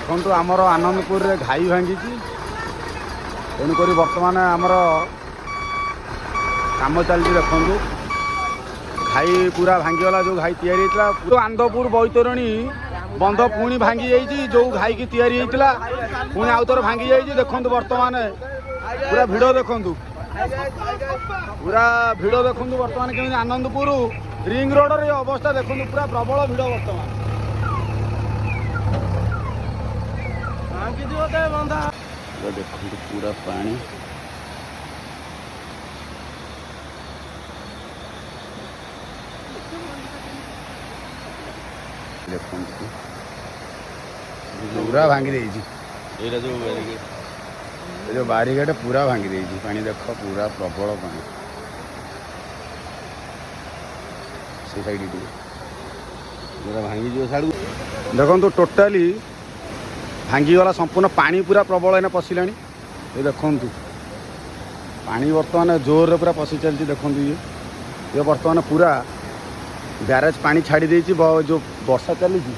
ଦେଖନ୍ତୁ, ଆମର ଆନନ୍ଦପୁରରେ ଘାଇ ଭାଙ୍ଗିଛି। ତେଣୁକରି ବର୍ତ୍ତମାନ ଆମର କାମ ଚାଲିଛି। ଦେଖନ୍ତୁ, ଘାଇ ପୁରା ଭାଙ୍ଗିଗଲା, ଯେଉଁ ଘାଇ ତିଆରି ହେଇଥିଲା। ଆନନ୍ଦପୁର ବୈତରଣୀ ବନ୍ଧ ପୁଣି ଭାଙ୍ଗି ଯାଇଛି। ଯେଉଁ ଘାଇକି ତିଆରି ହେଇଥିଲା, ପୁଣି ଆଉ ଥରେ ଭାଙ୍ଗି ଯାଇଛି। ଦେଖନ୍ତୁ, ବର୍ତ୍ତମାନ ପୁରା ଭିଡ଼ ଦେଖନ୍ତୁ, ପୁରା ଭିଡ଼ ଦେଖନ୍ତୁ। ବର୍ତ୍ତମାନ କେମିତି ଆନନ୍ଦପୁର ରିଙ୍ଗ ରୋଡ଼ର ଏ ଅବସ୍ଥା ଦେଖନ୍ତୁ, ପୁରା ପ୍ରବଳ ଭିଡ଼ ବର୍ତ୍ତମାନ। ଦେଖନ୍ତୁ, ପୁରା ପାଣି। ଦେଖନ୍ତୁ, ପୁରା ଭାଙ୍ଗି ଦେଇଛି। ଏଇଟା ଯୋଉ ବ୍ୟାରିକେଡ୍, ଏ ଯେଉଁ ବାରିଗେଟ୍ ପୁରା ଭାଙ୍ଗି ଦେଇଛି। ପାଣି ଦେଖ, ପୁରା ପ୍ରବଳ ପାଣି। ସେ ସାଇଡ଼ ଟିକେ ପୁରା ଭାଙ୍ଗିଯିବ ସାଡ଼କୁ। ଦେଖନ୍ତୁ, ଟୋଟାଲି ଭାଙ୍ଗିଗଲା ସମ୍ପୂର୍ଣ୍ଣ। ପାଣି ପୁରା ପ୍ରବଳ ଏଇନା ପଶିଲାଣି। ଏ ଦେଖନ୍ତୁ, ପାଣି ବର୍ତ୍ତମାନ ଜୋରରେ ପୁରା ପଶି ଚାଲିଛି। ଦେଖନ୍ତୁ, ଇଏ ବର୍ତ୍ତମାନ ପୁରା ବ୍ୟାରେଜ୍ ପାଣି ଛାଡ଼ି ଦେଇଛି। ଯେଉଁ ବର୍ଷା ଚାଲିଛି।